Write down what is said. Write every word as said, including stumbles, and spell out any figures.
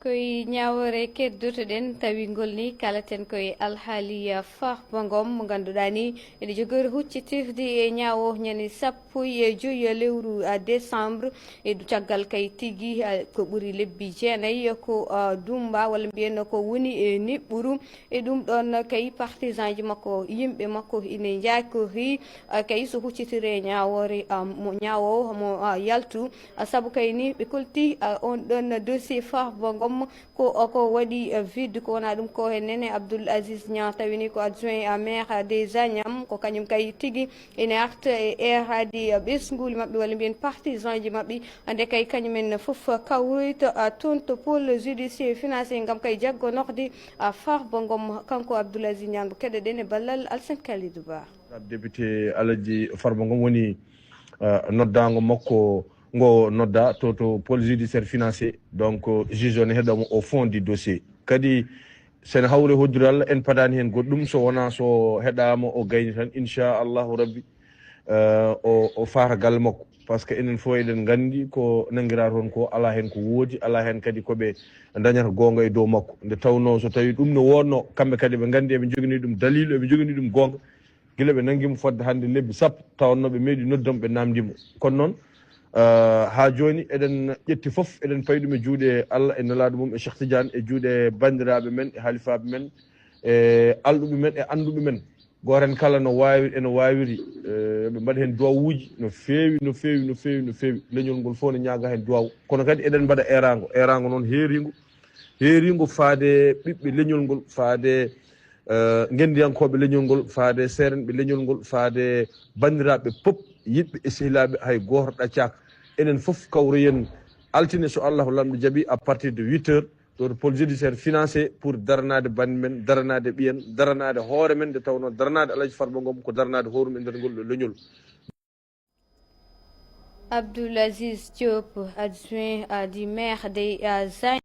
Koye ñaawoore keddoto-ɗen, tawi ngol ni kalaten koye alhaali Farba Ngom mo ngannduɗaa ni ene jogori huccitirde e ñaawo ñande sappo e joyi lewru, ah, décembre. E du-, caggal kay tigi, ah, ko ɓuri lebbi jeenayi ko, ah, dumba walla mbiyen ko woni e niɓɓuru. E ɗum ɗon kay partisan ji makko, yimɓe makko ine njaakori, ah, kay so huccitire ñaawoore, ah, mo ñaawo mo, ah, yaltu. Ah, sabu kay ni ɓe kolti, ah, on ɗon dossier Farba Ngom ko, ko waɗi, ah, vide, ko wona ɗum ko hen Nene Abdoul Aziz Niang, tawi ni ko adjoint à maire des Agnam, ko kañum kay tigi ene arta e eeraade, ah, ɓesnguuli maɓɓe walla mbiyen partisan ji maɓɓe. Ande kay kañum en fof kawroyta, ah, toon to pôle judiciaire financier ngam kay jaggonorde, ah, Farba Ngom, kanko Abdoul Aziz Niang mo keɗoɗen e ballal Alsen Kalidou Ba. Député Alaji Farba Ngom woni, eh, noddaango makko ngo nodda to, to pôle judiciaire financier. Donc, eh, juge o ne heɗamo au fond du dossier. Kadi, sene hawre hoddure Allah, en padaani heen goɗɗum, so wonaa so heɗaama o gayni tan, inchallahu rabbi, eh, o, o faata galle makko. Par ce que enen fof eɗen nganndi ko nanngiraa toon ko, alaa heen ko woodi, alaa heen kadi ko ɓe ndañata goonga e dow makko. Nde tawnoo so tawii ɗum no woodnoo, kamɓe kadi ɓe nganndi eɓe njoganii ɗum daliilu, eɓe njoganii ɗum goonga. Gila ɓe nanngi mo fodde hannde lebbi sappo, tawanno ɓe meeɗi noddam, ɓe naamndi mo. Kono noon, eh, haa jooni eɗen ƴetti fof, eɗen payi ɗum e juuɗe Allah e nelaaɗo mum e Cheikh Tidiane, e juuɗe banndiraaɓe men, e halifaaɓe men, e alɗuɓe men, e annduɓe men. Gooto heen kala no waawi, eno waawiri, eh, ɓe mbaɗa heen duwawuuji no feewi, no feewi, no feewi, no feewi. Leñol ngol fof no ñaaga heen duwaw. Kono kadi eɗen mbaɗa eeraango, eeraango noon heeriingo, heeriingo faade ɓiɓɓe leñol ngol, faade, eh, ngenndiyankooɓe leñol ngol, faade seerenɓe leñol ngol, faade banndiraaɓe pop, yiɗɓe e sehilaaɓe, hay gooto ɗaccaaka. Enen fof kawroyen altine, so Allahu Laamɗo jaɓi, à partir de huit heures, ɗo to pôle judiciaire financier pour daranaade bannde men, daranaade ɓiyen, daranaade hoore men, nde tawnoo daranaade Alaji Farba Ngom ko daranaade hoore mum e nder ngol ɗo leñol. Abdoul Aziz Diop, adjoint, ah, du maire des, ah, Agnam.